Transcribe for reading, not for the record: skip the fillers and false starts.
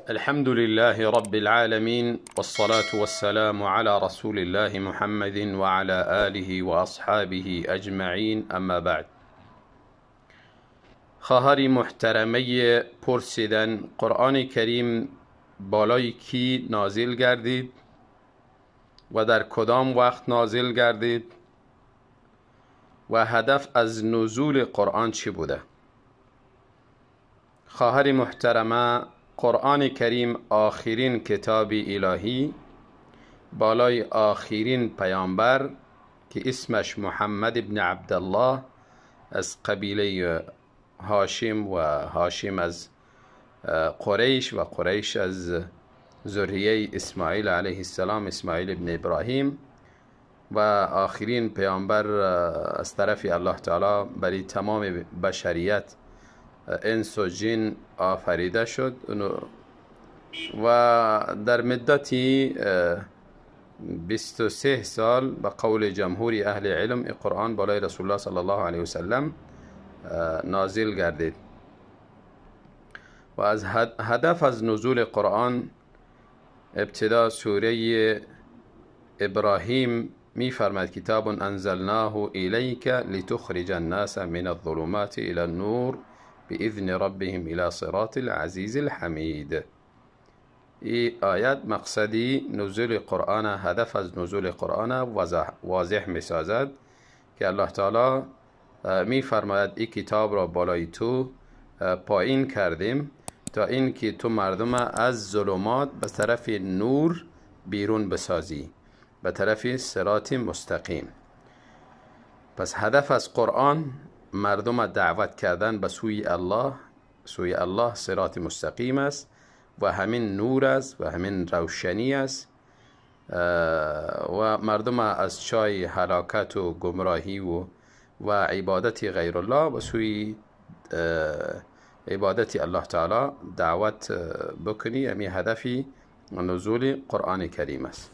الحمد لله رب العالمين، والصلاة والسلام على رسول الله محمد وعلى آله وأصحابه أجمعين، اما بعد. خواهر محترمه پرسیدن قرآن کریم بالای کی نازل گردید و در کدام وقت نازل گردید و هدف از نزول قرآن چی بوده؟ خواهر محترمه، قرآن کریم آخرین کتاب الهی بالای آخرین پیامبر که اسمش محمد ابن عبدالله از قبیله هاشم و هاشم از قریش و قریش از ذریه اسماعیل علیه السلام، اسماعیل ابن ابراهیم، و آخرین پیامبر از طرف الله تعالی برای تمام بشریت، انس و جن آفریده شد و در مدتی 23 سال به قول جمهور اهل علم قرآن بالای رسول الله صلی الله علیه وسلم نازل گردید. و از هدف از نزول قرآن ابتدا سوره ابراهیم می فرماید: کتاب انزلناه الیک لتخرج الناس من الظلمات الى النور باذن ربهم الى صراط العزیز الحمید. این آیت مقصدی نزول قرآن، هدف از نزول قرآن واضح می سازد که الله تعالی می فرماید این کتاب را بالای تو پایین کردیم تا اینکه تو مردم از ظلمات به طرف نور بیرون بسازی، به طرف صراط مستقیم. پس هدف از قرآن مردم دعوت کردن به سوی الله، سوی الله صراط مستقیم است و همین نور است و همین روشنی است و مردم از چای هلاکت و گمراهی و عبادت غیر الله به سوی عبادت الله تعالی دعوت بکنی. امی هدفی نزول قرآن کریم است.